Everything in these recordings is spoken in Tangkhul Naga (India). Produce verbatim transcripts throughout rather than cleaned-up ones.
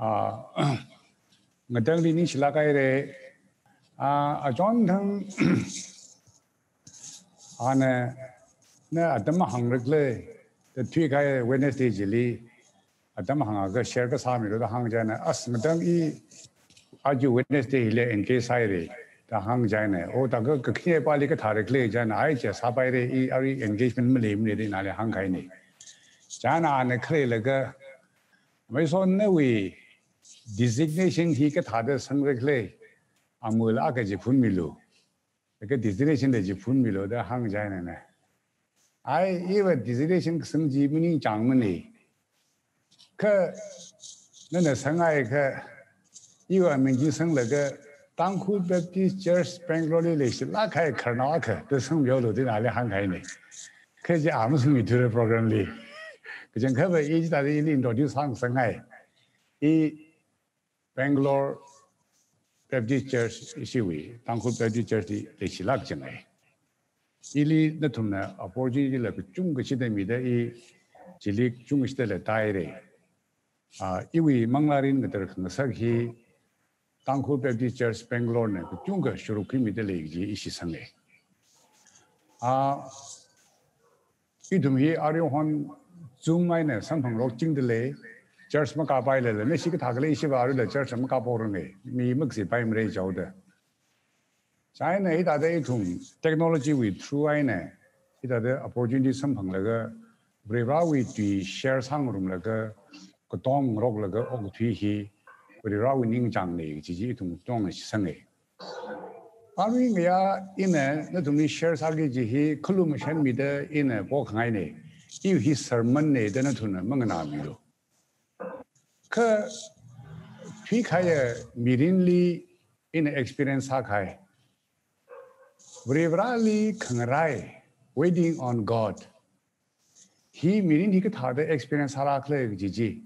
Ah, ngatangli ningshilāk haira. Ah, achon thang ana, na atam hāngrikla, da thuikahai Wednesday chili atam hāngakha share kasāmilu da hāngchina, as ngatang i aja Wednesday hili engage sāhaira da hāngchina. O, da ka, kakhanepali kathā rikhala china, ai, chi sāpaira, i arui engagement maleimana da nali hāngkahaina. China ana khaleilaga, maiso nawui designation hi kathāda sangrikhala, amala akha chi phunmilu. Ka designation la chi phunmilu da hāngchina. Ai, iva designation kasang chi maningchāngmana. Kha nana sanghaiakha, iva ming chi sanglaga Tangkhul Baptist Church Bangalore li leishilāk kahai khararnao akha da sangmihaolu da nali hāngkahaina. Kha chi a masangmithura program li. Kachangkhava i chithāda ili introduce hāngsanghai. I Bangalore Baptist Church, ishiwui Tangkhul Baptist Church li leishilāk kachang ai. Ili nathumna opportunity la kachungkha shida mida, i chili kachungkha shida la tāhaira. Ah, iwui manglārin ngadar khangasak hi Tangkhul Baptist Church Bangalore na kachungkha shuruk khuimida lei kaji ishi sanga. Ah, ithum hi aruihon Zoom eina samphangrokchingda lei, church makāpailala, nashi kathā khalei ishiva aruila church makāphokranga, mi makazipaimara jihaoda. China hithāda ithum technology wui through eina hithāda opportunity samphanglaga, Varivarawui tui share sāngarumlaga, katom ngaroklaga okathui hi Varivarawui ningchāngna kaji chi ithum tongna shitsanga. Arui ngayā ina nathumli share sāki kaji hi khalumashanmida ina pokhangaina. Iwui hi sermon na da nathumna manganāmilu. Kha thuikahaiya mirinli ina experience sākahai, Varivarali khangarai, waiting on God, hi mirin hi kathāda experience sālākhala kaji chi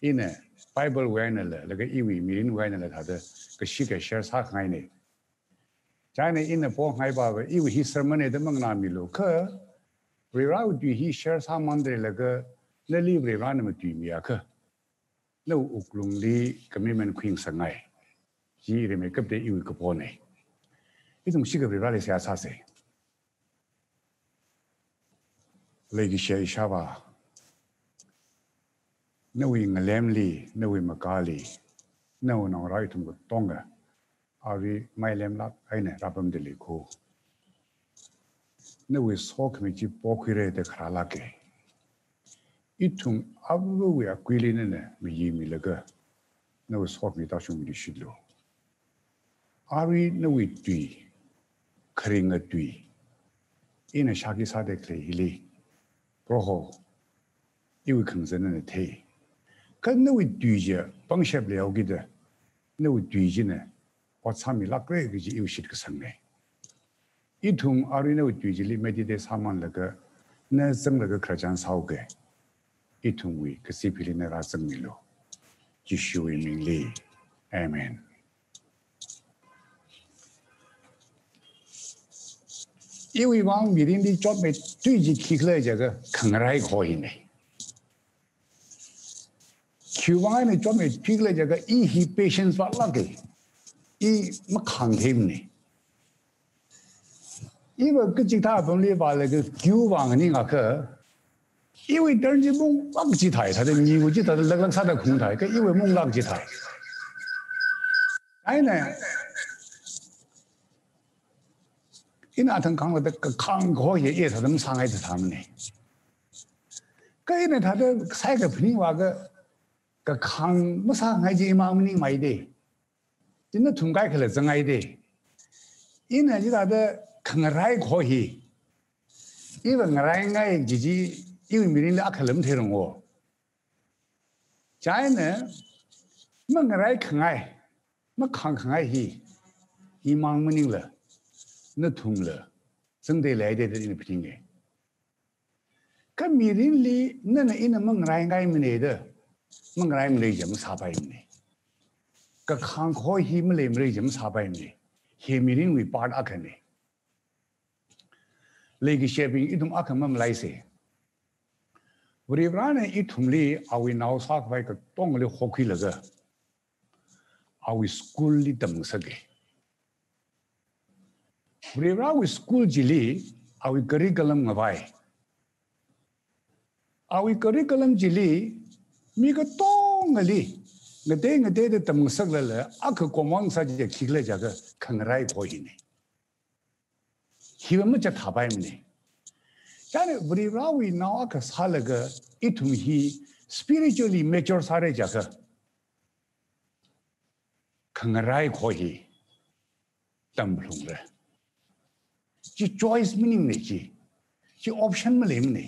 ina Bible wui einala, laga iwui mirin wui einala thāda kashikha share sākhangaina. China ina ponghaiva, iwui hi sermon na da manganāmilu. Kha Varivarawui tui hi share sāmandalei laga nali Varivarana matuimiakha, nawui wuklungli commitment khuingasanghai. Chi rimeikapta iwui kapona. Ithum shikha Varivarali seihā sāsa. Leikashiya Ishāvā, nawui ngalemli, nawui makāli, nawui naongarā ithum katonga arui mailemlāk eina rāpamda leikho. Nawui sokhami chi pokhuira da kharālāka. Ithum avāvawui akuili nana mayimilaga, nawui sokhami tāshungmiluishitlu. Arui nawui tui, kharinga tui, ina shāki sāda khalei hili, Proho, iwui khangazan nana thei. Kha nawui tui chi pangshap leihaokida, nawui tui china ot sāmilākra kaji iwui shitkasangna. Ithum arui nawui tui chili meditate sāmanlaga, na zanglaga khararchan sāhaoga. Ithumwui kazip hili na rāzangmilu. Jishuwui mingli. Amen. Iwui vang mirinli chotmeithui chi khikhala jiakha khangarai kaho hina. Khiwui vang eina chotmeithuikhala jiakha i hi patience vātlāka. I makhāngtheimana. Iva kachikathā apamli vālaga queue vānganingakha, iwui turn chi munglāk chithai, thāda miwui chithāda laklāk sāda khaung thai, kha iwui munglāk chithai. China, ina athang khānglaga kakhāng kaho hi i thāda masāngai da thāmana. Kha ina thāda saikha phaningvāakha, kakhāng masāngai chi imang maningmei da. Chi nathum kaikhala zangai da. Ina chithāda khangarai kaho hi, iva ngaraingai kaji chi iwui mirinli akhala matheirangwo. China mangarai khangai, makhāng khangai hi imang maningla, nathumla zangda leida da ina phaninga. Kha mirinli nana ina mangaraingaimana da, mangaraimalei chi masāpaimana. Kakhāng kaho hi maleimalei chi masāpaimana. Hi mirinwui part akhana. Leikashibing, ithum akha mamalaisa. Varivarana ithumli awui nao sākhavai katongali hokhuilaga, awui school li tamngasaka. Varivarawui school chili awui curriculum ngavai. Awui curriculum chili mi katongali ngatei ngateida tamngasaklala akha common subject khikhala jiakha khangarai kaho hina. Hiva machathāpaimana. Chieina Varivarawui nao akha sālaga ithum hi spiritually mature sāra jiakha khangarai kaho hi tamphalungra. Chi choice maningmana chi. Chi option maleimana.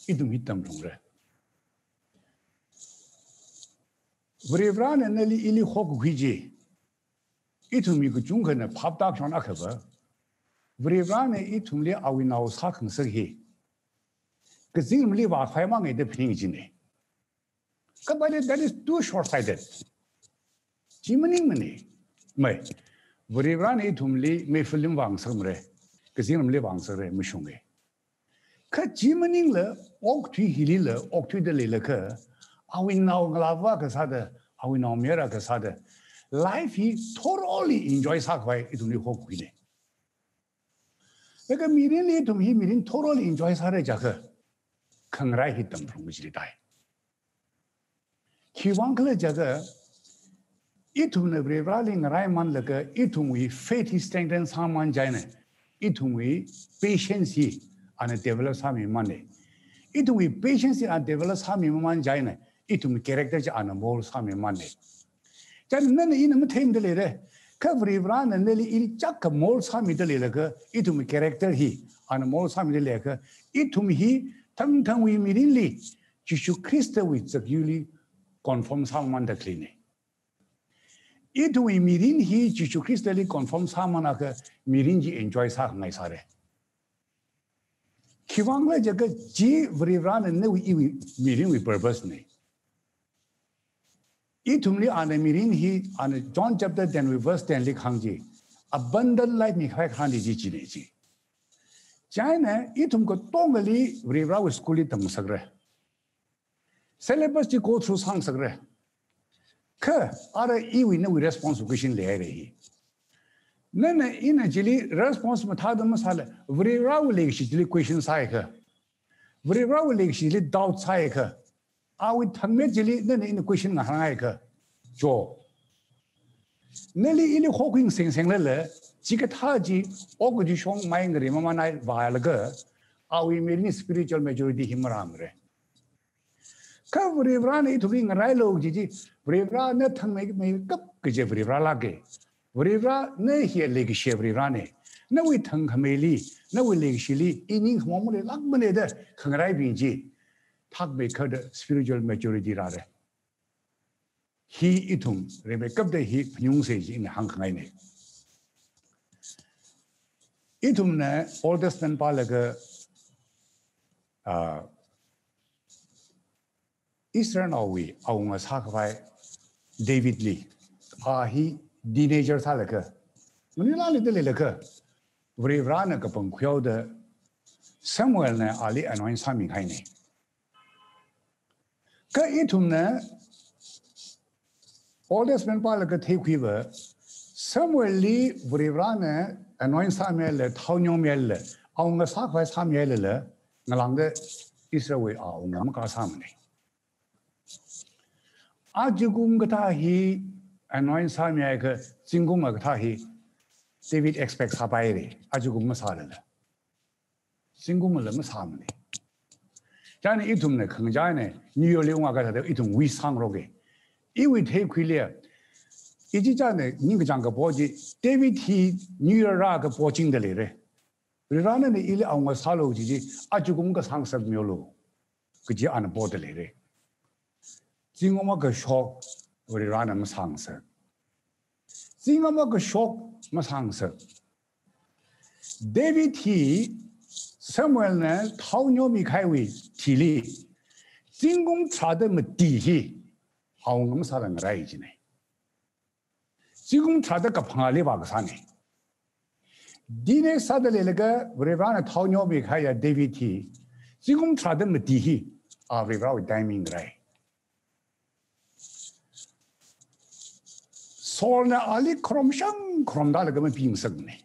Ithum hi tamphalungra. Varivarana nali ili hokakhui chi ithumwui kachungkhana phap tākashon akhava, Varivarana ithumli awui nao sākhangasak hi kazingramli vākhavai mangaida phaning kajina. Kapaili, that is too short-sighted. Chi maningmana. Mai, Varivarana ithumli meifali vāngasakmara, kazingramli vāngasakra, mashunga. Kha chi maningla, okathui hilila okthuida leilakha, awui naongalāva akha sāda, awui naomayara akha sāda, life hi thoroughly enjoy sākhavai ithumli hokhuina. Laga mirinli ithum hi mirin thoroughly enjoy sāra jiakha khangarai hi tamphalung kajili tai. Khiwuivang khala jiakha, ithumna Varivarali ngaraimanlaga ithumwui faith hi strengthen sāman chieina, ithumwui patience hi ana develop sāmimana. Ithumwui patience hi ana develop sāmiman chieina, ithumwui character chi ana mold sāmimana. Chieina nana ina matheimada leira. Kha Varivarana nali ili chāk ka mold sāmida leilakha, ithumwui character hi ana mold sāmida leilakha, ithum hi thangthangwui mirinli Jishu Khristawui zakyuli conform sāmamanda khaleina. Ithumwui mirin hi Jishu Khristali conform sāmanakha mirin chi enjoy sākhangai sāra. Khiwuivang khala jiakha chi Varivarana nawui iwui mirinwui purpose na. Ithumli ana mirin hi, ana John chapter ten wui verse ten li kahāng chi, abundant life mikhavai kahāng chi china chi. Chieina ithum katongali Varivarawui school li tamngasakra. Syllabus chi go through sāngasakra. Kha ara iwui nawui response question leihaira hi. Nana ina chili response mathāda masāla, Varivarawui leikashi chili question sāakha, Varivarawui leikashi chili doubt sāakha, awui thangmet chili nana ina question ngahānakha, cho, nali ili hokhui sengsenglala, chikathā chi okathui shong mai ngareimamānai vālaga, awui mirin spiritual maturity hi marāmara. Kha Varivarana ithumli ngarailu kaji chi, Varivarana thangmeimeikap kaji Varivaralāka. Varivarana hi leikashi Varivarana. Nawui thangkhameili, nawui leikashili, i ning khamong maleilākmana da khangaraibing chi, thakmeikharda spiritual maturity rāra. Hi ithum rimeikapda hi phaningsei chi ina hāngkhangaina. Ithumna Old Testament pālaga, ah, Israelnaowui awunga sākhavai Davidli, a hi teenager sālaga, manuilākli da leilakha, Varivarana kapangkhuihaoda Samuelna ali anoint sāmikahaina. Kha ithumna Old Testament pālaga theikhuiva, Samuelli Varivarana anoint sāmihaila, thao nyomihaila, awunga sākhavai sāmihailala, ngalāngda Israelwui awunga makasāmana. Ajakum kathā hi anoint sāmiakha, zingkum kathā hi David expect sāpaira, ajakum masālala. Zingkumla masāmana. Chieina ithumna khangachāna, New Year li ungakha thāda ithum wish sāngaroka. Iwui theikhuili, ichichāna ningkachāng kapo chi, David hi New Year rākha pochingda leira. Varivarana ili awunga sālu kaji chi, ajakum kasāngasak milu kaji ana poda leira. Zingkum akha shok Varivarana masāngasak. Zingkum akha shok masāngasak. David hi Samuelna thao nyomikahaiwui thili, zingkum tharāda mati hi awunga masāla ngarai china. Zingkum tharāda kaphangāli vākasāna. Teenager sāda leilaga Varivarana thao nyomikahaiya David hi, zingkum tharāda mati hi, a Varivarawui timing rai. Saulna ali kharomshang kharomda laga mapingsakne.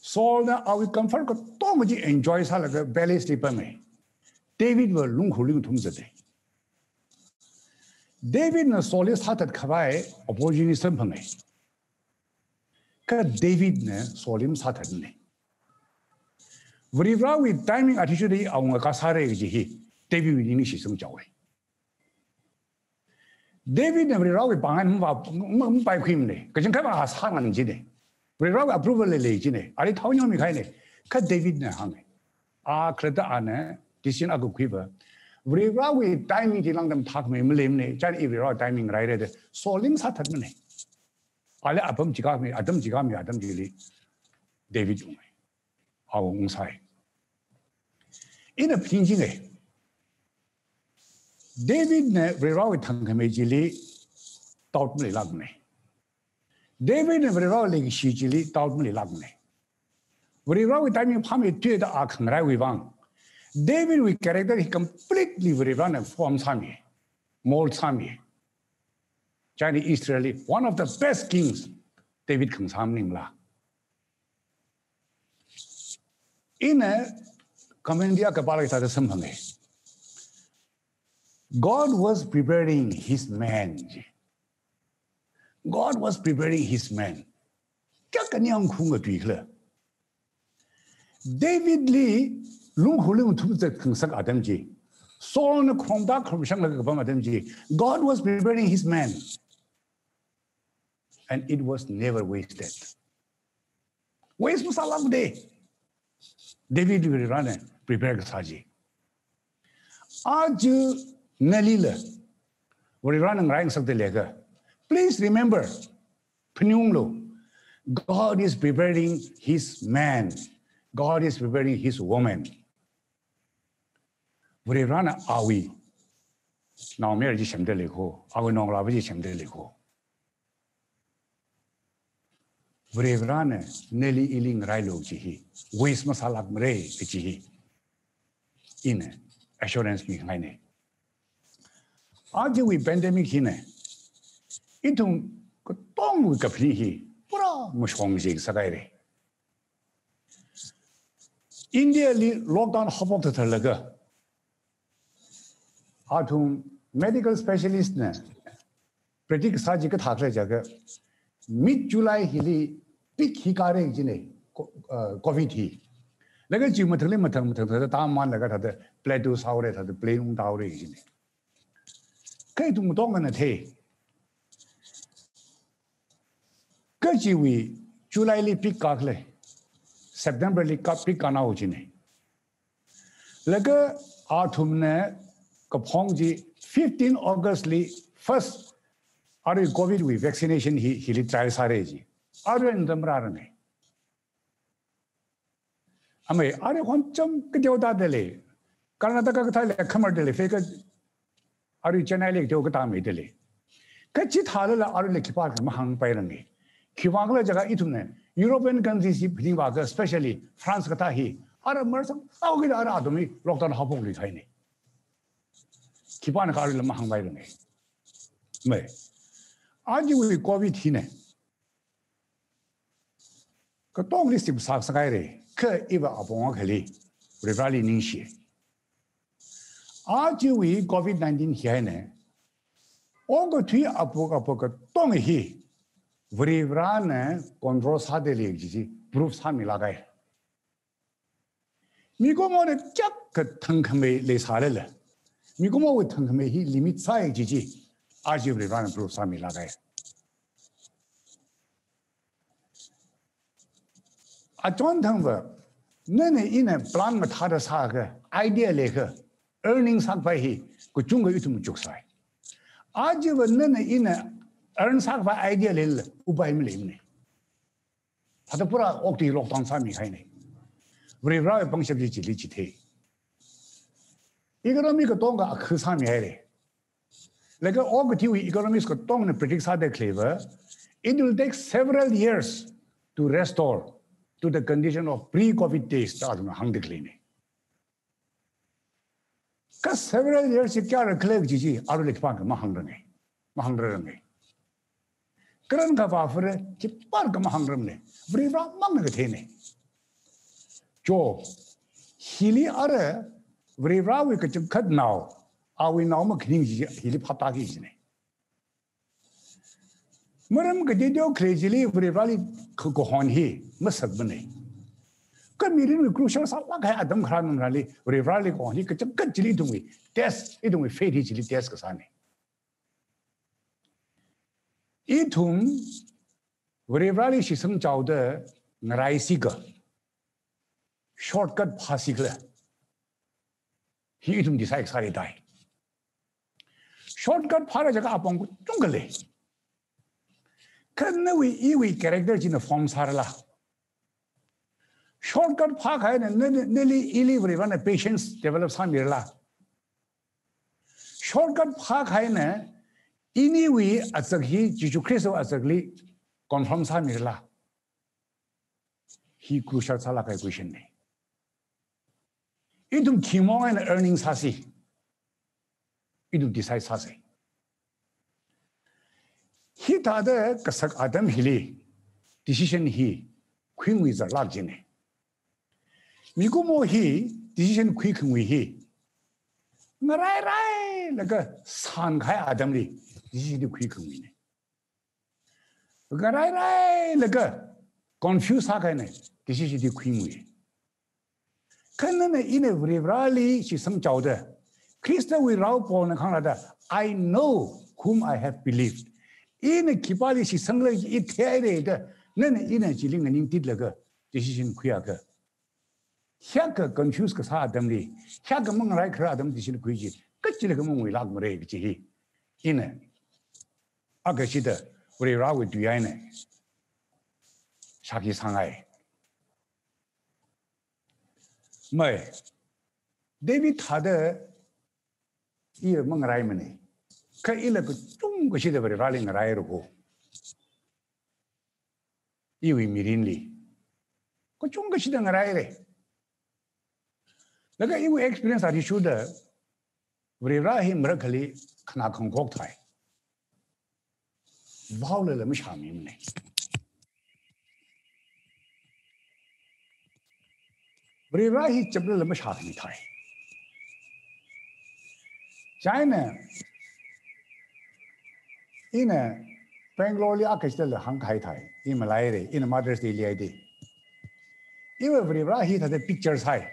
Saulna awui comfort katonga chi enjoy sālaga palace li pamngai. Davidva lungkhurli ngathum zate. Davidna Saulli sāthat khavai opportunist samphanga. Kha Davidna Saulli masāthatne. Varivarawui timing athishurda awunga kasāra kaji hi Davidwui ningli shitsang chaowe. Davidna Varivarawui pāngai mava, ma, mapaikhuimane. Kachangkhat va sāngai jine. Varivarawui approval leilei jine. Ali thao nyomikahaine. Kha Davidna hānge. A khalatta ana decision akha khuiva, Varivarawui timing chi langdam thakmei maleimane. Chieina i Varivarawui timing rairada Saulli masāthatmane. Ali apam chikāmi, atam chikāmi, atam chili David ungngai. Awo ungsai. Ina phaningjinge. Davidna Varivarawui thangkhamei chili doubt maleilākmane. Davidna Varivarawui leikashi chili doubt maleilākmane. Varivarawui timing phāmeithuida a khangaraiwui vang, Davidwui character hi completely Varivarana form sāmi, mold sāmi. Chieina Israelli one of the best kings David khangasā maningla. Ina commentary akha pālaga thāda samphanga. God was preparing his man. God was preparing his man. Kayākha ningyāng khaunga tui khala. Davidli lungkhurli ngathum zat khangasak atam chi, Saulna kharomda kharomshanglaga kapam atam chi, God was preparing his man. And it was never wasted. Waste masālākmade. Davidli Varivarana prepare kasā chi. Aja nalila Varivarana ngarai ngasakda leiakha, please remember, phaningunglu, God is preparing his man. God is preparing his woman. Varivarana awui naomayara chi semda leikho, awui naongalāva chi semda leikho. Varivarana nali ili ngarailu kaji hi waste masālākmara kaji hi ina assurance mingaine. Ajawui pandemic hina ithum katongwui kaphaning hi pura mashong jing sāhaire. India li lockdown haophok tharanlaga, athum medical specialist na predict sā chi kathā khala jiakha, mid July hili peak hi kāra kajine, co-, uh, covid hi. Laga chi mathangli mathang mathang thāda tāmanlaga thāda plateau sāhaora, thāda plain ungtāhaora kajine. Kha ithum katongana thei. Kachiwui July li peak kā khala, September li kā peak kānao jine. Laga athumna kaphong chi fifteen August li first arui covid wui vaccination hi, hili trial sāra ji. Arui eina marārange. Amei, arui khon cham kateoda dalei. Karnataka kathāli khamar dalei, feka arui Chennai li kateo katāmei dalei. Kha chithālala aruila khipākha mahāngpairange. Khiwui vang khala jiakha ithumna European countries hi phaningvākha, especially France kathā hi, ara marsang thaokida ara athum hi lockdown haophokluikahaine. Khipānakha aruila mahāngpairange. Mei. Ajawui covid hina katongli shitsang sāhaire, kha iva apong akhali Varivarali ningshi. Ajawui covid nineteen hi eina okathui apuk apuk katong hi Varivarana control sāda lei kaji chi proof sāmilākhai. Mikumona kayākha thangkhamei leisālala, mikumowui thangkhamei hi limit sāi kaji chi aja Varivarana proof sāmilākhai. Achon thangva, nana ina plan mathāda sākha, idea leikha, earning sākhavai hi kachungkha ithum machuksai. Ajava nana ina earn sākhavai idea leilala upai maleimane. Thāda pura okathui lockdown sāmikahaine. Varivarawui pangshap chi chili chithei. Economy katongkha akha sāmihaire. Laga okathuiwui economies katongna predict sāda khaleiva, it will take several years to restore to the condition of pre-covid days da athumna hāngda khaleine. Kha several years chi kayāra khala kaji chi aruila khipākha mahāngrange. Mahāngrarrange. Karan kavā fare, chipar kama hāngrumne. Varivarā mangna kathei ne. Jo, hili ara Varivarāwui kachangkhat nao, awui nao makhaning chi hili phaptāki jine. Maram kateo khalei chili Varivarāli ka-, kahon hi masakmane. Kha mirinwui crucial sālāk kahai atam kharā nungrali Varivarāli kahon hi kachangkhat chili ithumwui test, ithumwui faith hi chili test kasāne. Ithum Varivarāli shitsang chaoda ngaraisi kha, shortcut phāsi khala, hi ithum decide sāli tai. Shortcut phāra jiakha apong kachungkha lei. Kha nawui iwui character china form sārala? Shortcut phākahaina na, na, nali ili Varivarāna patience develop sāmirala? Shortcut phākahaina iniwui azak hi Jesu Christwui azakli confirm sāmirala? Hi crucial sālāk kahai question ne. Ithum khi mong eina earning sāsi. Ithum decide sāsi. Hithāda kasak atam hili decision hi khuingui zālāk jine. Mikumo hi decision khuikhangui hi ngarairai laga sānkahai atamli decision hi khuikhanguine. Ngarairai laga confuse sākahaina decision hi khuingui. Kha nana ina Varivarāli shitsang chaoda, Khristawui rao Paulna hānglada, "I know whom I have believed." Ina khipāli shitsangla i theire da, nana ina chili nganingtitlaga decision khuiakha, hiyākha confuse kasā atamli, hiyākha mangarai kharā atam decision khui chi, kachila kha manguilākmare kachi hi ina akashida Varivarāwui tui eina shākhi sāngai. Mai, David thāda i mangaraimane. Kha ila kachungkha shida Varivarāli ngaraira ko. Iwui mirinli kachungkha shida ngaraire. Laga iwui experience athishurda Varivarā hi marakhali khanā khangkhok thai. Vaolala mashāmimane. Varivarā hi chaplala mashāmi thai. China, ina Bangalore li akashitala hāngkahai thai. I malaire, ina Mother's Day li aide. Iva Varivarā hi thāda picture sāi.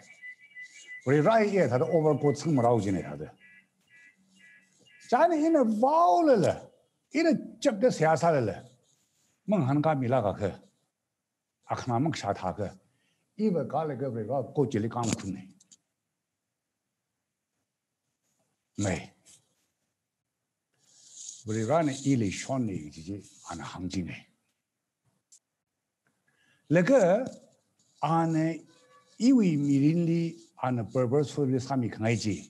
Varivarā hi thāda overcoat sangmarao jine thāda. China ina vaolala, ina chapda seihā sālala, mangahānkāmilākakha, akhana makashā thākha, iva kālaga Varivarā coat chili kāngakhunne. Mai. Varivarāna ili shonne kaji chi ana hāng jine. Laga ana iwui mirinli ana purposefully sāmikhangai chi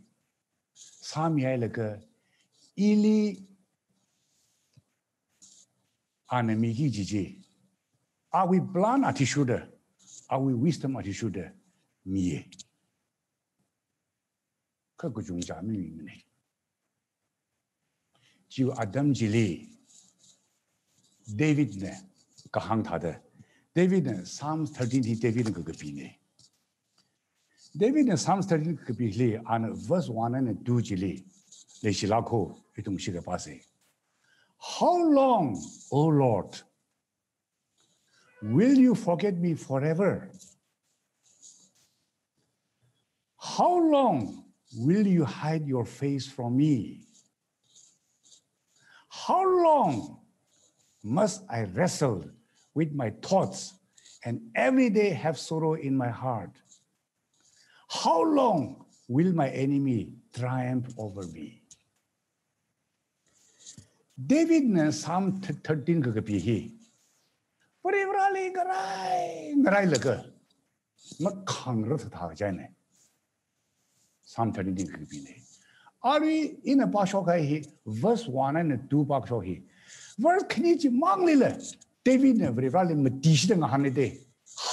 sāmihailaga ili ana miki kaji chi, awui plan athishurda, awui wisdom athishurda miye. Kha kachungcha mimimane. Chiwui atam chili Davidna kahāng thāda, Davidna Psalms thirteen hi Davidna kakapine. Davidna Psalms thirteen kakapili ana verse one and two chili leishilāko, ithum shikha pāse. "How long, O Lord, will you forget me forever? How long will you hide your face from me? How long must I wrestle with my thoughts and every day have sorrow in my heart? How long will my enemy triumph over me?" Davidna Psalm thirteen kakapi hi Varivarāli ngarai, ngarailaga makhangra thāthā chine. Psalm thirteen kakapine. Arui ina pāshokkahai hi verse one and two pāshok hi. Verse khani chimanglila Davidna Varivarāli matishida ngahānne de.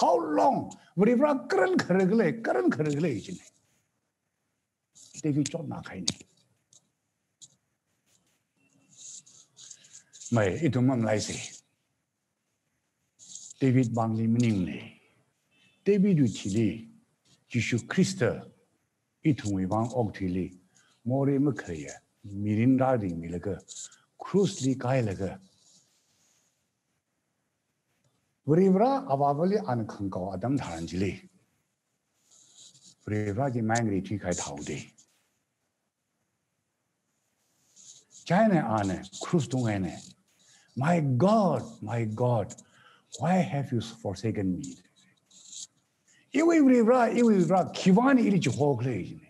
How long? Varivarā karan kharakhala, karan kharakhala jine. David chotnākahaine. Mai, ithum mamalaise. David vangli maningmana. Davidwui thili, Jishu Khrista ithumwui vang okathuili morei makhaleiya mirin rāringmilaga, krushli kailaga, Varivara Avāvali ana khangakao atam tharan chili, Varivarali maingari thuikahai thāhaoda. Chieina ana krush tunghaina, "My God, my God, why have you forsaken me?" Iwui Varivara, iwui Varivara, khiwuivang ili chihokhala jina.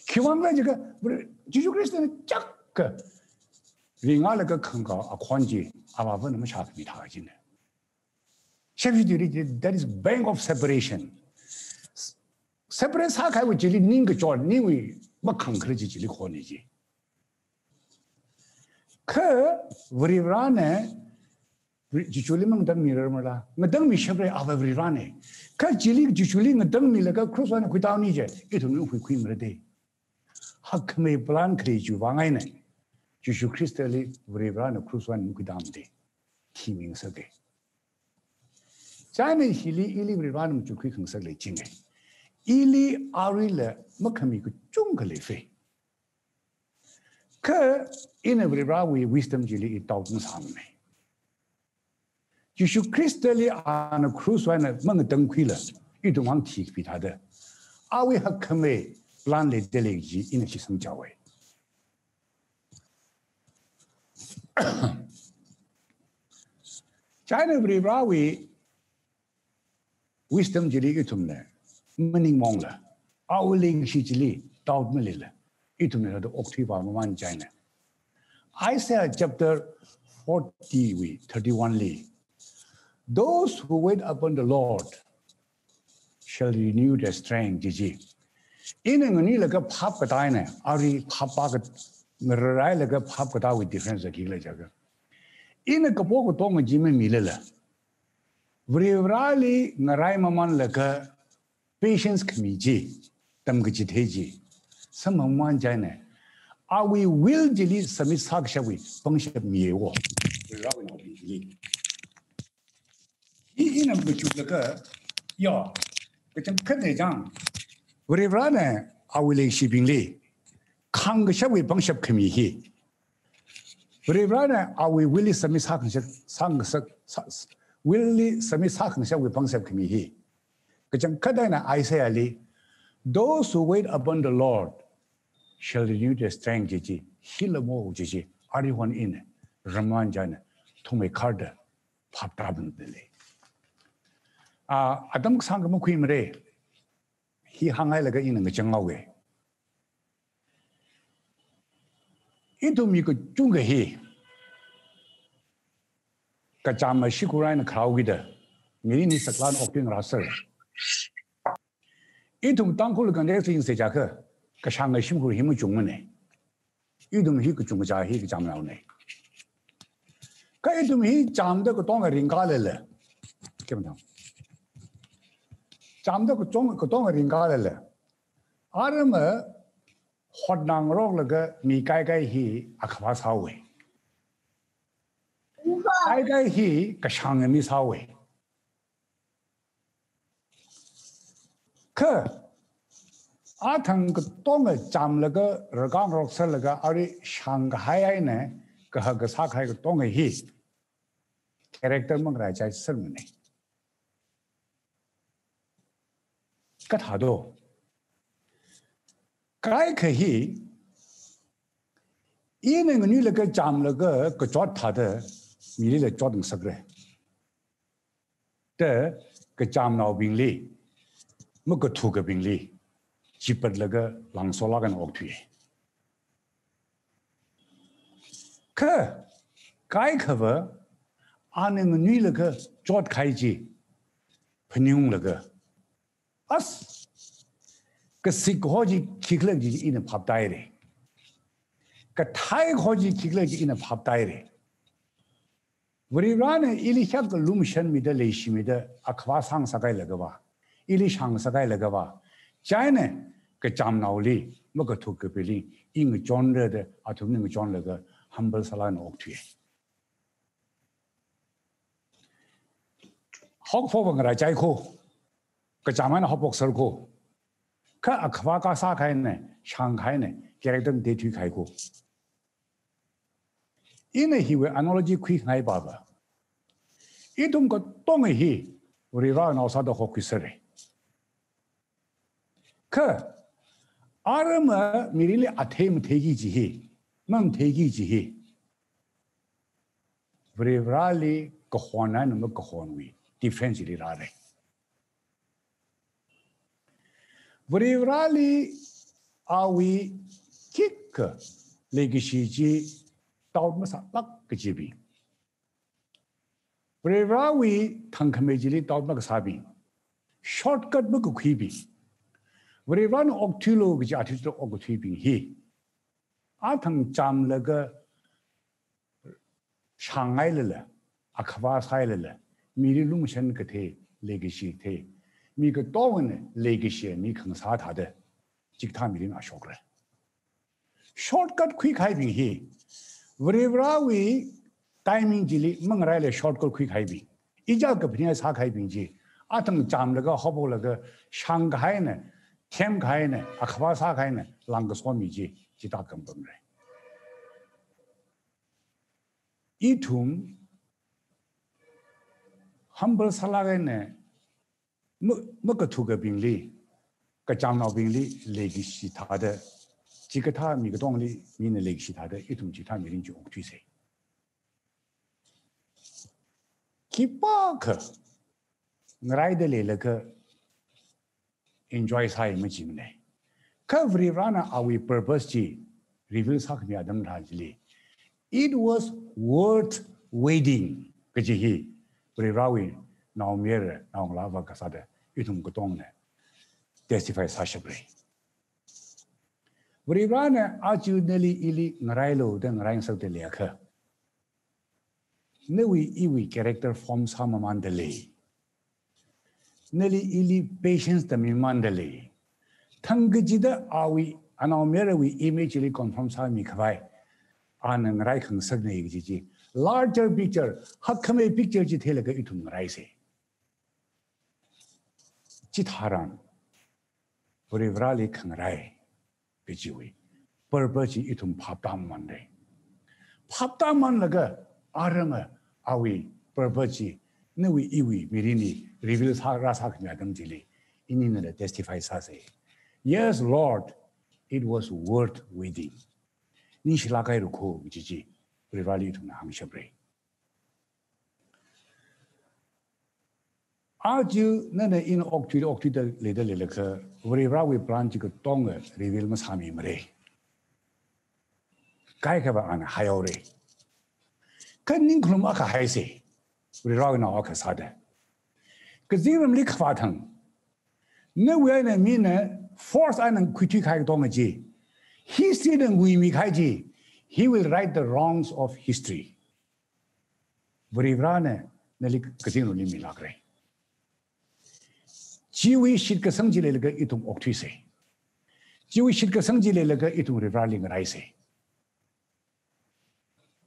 Khiwuivang khala jiakha, Jishu Khristana chaka ringlaga khangakao akhon chi, Avāvana mashākhami thā jina. Shepshi tiri, that is bank of separation. Separate sākahaiwui chili ningkachot, ningwui makhangkhala chi chili khona chi. Kha Varivarana Jishuli mangatangmirar mala, ngatangmishapra, Avā Varivarana. Kha chili Jishuli ngatangmilaga krushwui eina khuitāhaowa chi, ithumna huikhuimara da. Hakkhamei plan khalei chiwui vang eina Jishu Khristali Varivarana krushwui eina makhuitāmada. Thimingsaka. Chieina hili ili Varivarana machukhui khangasak leichinga. Ili aruila makhami kachungkha leifa. Kha ina Varivarawui wisdom chili i doubt masāmana. Jishu Khristali ana krushwui eina mangatangkhuila, ithumwui vang thikapi thāda, awui hakkhamei plan leidalei kaji ina shitsangchaowa. Chieina Varivarawui wisdom chili ithumna maningmongla, awui leikashi chili doubt maleila, ithumna thāda okthuipamamān chieina. Isaiah chapter forty wui thirty-one li, "Those who wait upon the Lord shall renew their strength," ji chi. Ina nganuilaga phap katā eina, arui phap pāka, ngarailaga phap katāwui difference khikhala jiakha, ina kapo katonga chi mamilala, Varivarali ngaraimamānlaga patience khami chi, tamkachithei chi samphangmamān chieina, awui will chili submit sākashapwui pangshap miya wo. Varivarawui naobing chili. Hi ina machuklaga, yo, kachangkhat eina chang, Varivarana awui leikashibingli khāngkashapwui pangshap khami hi, Varivarana awui will li submit sākhangasak, sāngasak, sā, will li submit sākhangashakwui pangshap khami hi, kachangkhat eina Isaiah li, "Those who wait upon the Lord shall renew their strength," ji chi, hila mo ji chi, arihon ina ramamān chieina, thumei kharda phap tāpamdalei. A, atam kasāngkha makhuimara. Hi hānghailaga ina ngachang haowa. Ithum mi kachungkha hi kachām mashikhurai eina kharao kida, mirin hi saklāk eina okthui ngarāsera. Ithum Tangkhul context li yangsa jiakha, kashānga shimkhur hi machungmana. Ithum hi kachungkha hi kachāmnaona. Kha ithum hi chāmda katonga ringkalala, kemtang, chāmda katong, katonga ringkalala, arama hotnā ngaroklaga mi kaikai hi akhavā sāhaowa. Kaikai hi kashānga mi sāhaowa. Kha athang katonga chāmlaga, rākāngarok sālaga, arui shāngkahai eina kahaka sākahai katonga hi character mangaraichai sermana. Kathāda, kaikha hi ina nganuilaga chāmlaga kachot thāda milila chotngasakra da kachāmnaobingli, makathukabingli, chipatlaga langsolāk eina okthuiya. Kha kaikhava ana nganuilaga chotkahai chi phaningunglaga, as, kasik kaho chi khikhala chi ina phaptāhaira. Kathai kaho chi khikhala chi ina phaptāhaira. Varivarana ili hiyākha lumashanmida, leishimida, akhavā sāngasakhailaga va, ili shāngasakhailaga va, chieina kachāmnaoli, makathukabingli i ngachonra da athumna ngachonlaga humble sālāk eina okthuiya. Hokphokva ngaraichai ko. Kachām eina hokphokser ko. Kha akhava kasā kahaina, shāng kahaina, character matei thuikahai ko. Ina hiwui analogy khuikhangai pava, ithum katonga hi Varivara nao sāda hokhuisera. Kha arama mirinli athei matheiki kaji hi, mamatheiki kaji hi, Varivarali kahon eina makahonwui difference li rāra. Varivarali awui khikha leikashi chi doubt masālāk kajibing, Varivarawui thangkhamei chili doubt makasābing, shortcut makakhuibing, Varivarana okthuilu kaji athishurda okkathuibing hi, athang chāmlaga shāngngailala, akhava sāhailala, mili lumashan kathei leikashi thei, mi katongana leikashi mi khangasā thāda, chikathā mirin ashokra. Shortcut khuikahaibing hi, Varivarawui timing chili mangaraila shortcut khuikahaibing, ichā kaphaning sākahaibing chi, athang chāmlaga, hophoklaga, shāng kahaina, them kahaina, akhava sākahaina, lāngkasomi chi, chithā kampamra. Ithum humble sālāk eina ma-, makathukabingli, kachāmnaobingli leikashi thāda, chikathā mi katongli mina leikashi thāda, ithum chithā mirin chi okthuisa. Khipākha ngaraida leilakha enjoy sāi majimana. Kha Varivarana awui purpose chi reveal sākhami atam tharan chili, "It was worth waiting" kaji hi Varivarawui naomayara, naongalāva kasāda ithum katongna testify sāshapra. Varivarana aja nali ili ngarailu da ngaraisangngasakda leiakha, nawui iwui character form sāmamanda lei. Nali ili patience tami mamanda lei. Thangkachida awui, anaomayarawui image li conform sāmikhavai ana ngaraikhangasakna kaji chi, larger picture, hakkhamei picture chi theilaga ithum ngaraisa. Chitharan Varivarali khangarai kajiwui purpose chi ithum phaptāmamanda lei. Phaptāmamanlaga arama awui purpose chi nawui iwui mirinli reveal sā, rāsākhami atam chili, ininala testify sāsa. "Yes, Lord, it was worth waiting." Ningshilāk haira ko kaji chi Varivarali ithumna hāngshapra. Aja nana ina okthuida okthuida leida leilakha, Varivarawui plan chi katonga reveal masāmimara. Kaikhava ana haihaora. Kha ningkhalum akha haisa, Varivarawui nao akha sāda. Kazingramli khavā thang, nawui eina mina force eina khuithuikahai katonga chi, history na nguimikahai chi, he will right the wrongs of history. Varivarana nali kazingramli milākra. Chiwui shitkasang chi leilaga ithum okthuisa. Chiwui shitkasang chi leilaga ithum Varivarali ngaraisa.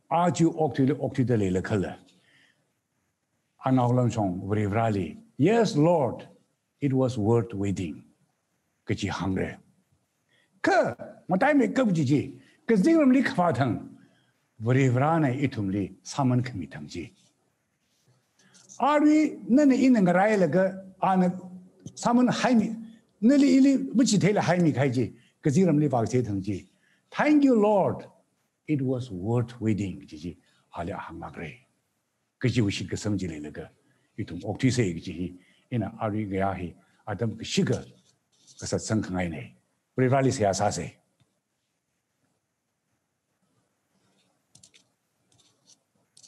Aja okthuili okthuida leilakhala, anaolamshong Varivarali, "Yes, Lord, it was worth waiting," kaji hāngra. Kha mataimeikap kaji chi, kazingramli khavā thang, Varivarana ithumli sāman khami thang chi. Arui nana ina ngarailaga ana sāman haimi, nali ili machitheila haimikahai chi, kazingramli vākachithei thang chi, "Thank you, Lord, it was worth waiting," kaji chi ali hānglākra. Kajiwui shitkasang chi leilaga ithum okthuisa kaji hi, ina arui ngayā hi atam kashika kasatsang khangaina. Varivarali seihā sāsa.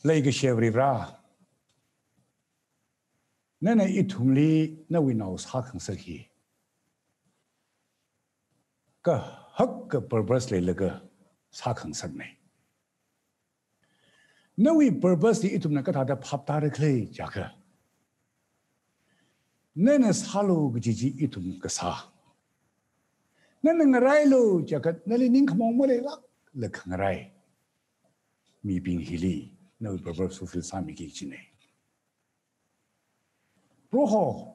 Leikashiya Varivara, nana ithumli nawui nao sākhangasak hi kahaka purpose leilaga sākhangasakna. Nawui purpose hi ithumna kathāda phaptāra khala jiakha, nana sālu kaji chi ithum kasā, nana ngarailu jiakha nali ningkhamaong maleilākla khangarai mibing hili nawui purpose fulfill sāmiki kajina. Proho,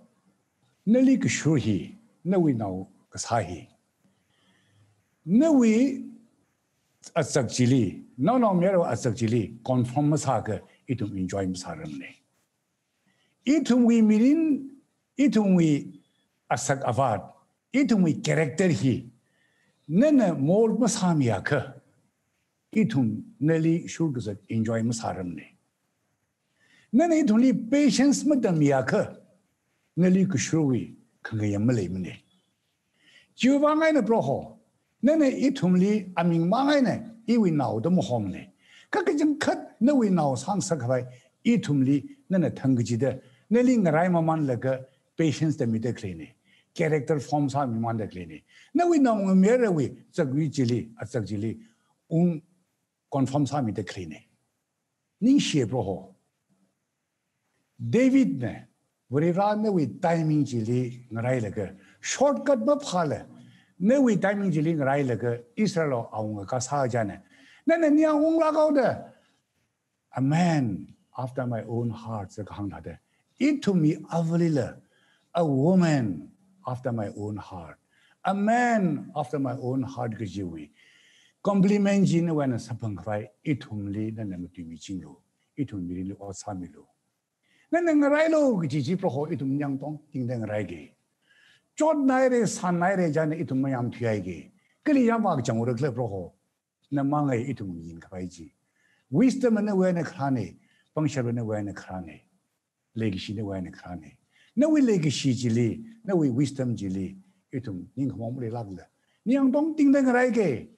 nali kashur hi, nawui nao kasā hi, nawui azak chili, naonao mayarwui azak chili conform masāakha ithum enjoy masārarmana. Ithumwui mirin, ithumwui azak avat, ithumwui character hi nana mold masāmiakha, ithum nali shur kazat enjoy masārarmana. Nana ithumli patience matammiakha, nali kashurwui khangayam maleimana. Chiwui vang eina Proho, nana ithumli aming mang eina iwui nao da mahomana. Kha kachangkhat nawui nao sāngasakkhavai ithumli nana thang kachida, nali ngarai mamanlaga patience tammida khaleina. Character form sāmimanda khaleina. Nawui naongamayarwui zakwui chili, azak chili, ung conform sāmida khaleina. Ningshiya Proho. Davidna, Varivara nawui timing chili ngarailaga, shortcut maphāla, nawui timing chili ngarailaga, Israel awunga kasā china, nana ningyāng unglākhaoda, "A man after my own heart," sākahāng thāda, ithumwui avalila, "A woman after my own heart, a man after my own heart," kajiwui compliment chi nawui eina samphangkhavai ithumli nana matuimichinglu, ithum mirinli ot sāmilu. Nana ngarailu kaji chi Proho ithum ningyāng tongtingda ngaraiki. Chotnaira, sānaira china ithum mayāmthuihaiki. Kali yāmvākachang ura khala Proho, namang eina ithum yinkhavai chi. Wisdom nawui eina kharāna, pangshap nawui eina kharāna, leikashi nawui eina kharāna. Nawui leikashi chili, nawui wisdom chili, ithum ningkhamong maleilākla, ningyāng tongtingda ngaraiki.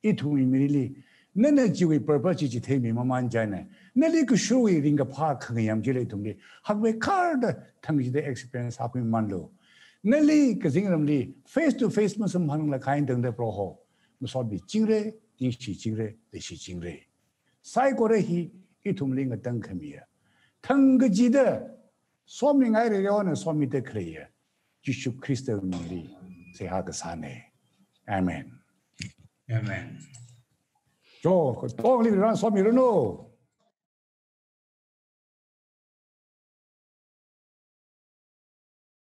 Ithumwui mirinli nana chiwui purpose chi chitheimi maman china, nali kashurwui ringkaphā khangayam chili ithumli hakmeikharda thang kachida experience sākhui mamanlu. Nali kazingramli face to face masamphangla khain tangda Proho, masotmichingra, ningshichingra, leishichingra. Saikora hi ithumli ngatangkhamiya, thang kachida somingaira, Prohona somida khaleiya Jishu Khristawui mingli seihā kasāna. Amen. Amen. Cho, tongli ran somiranu.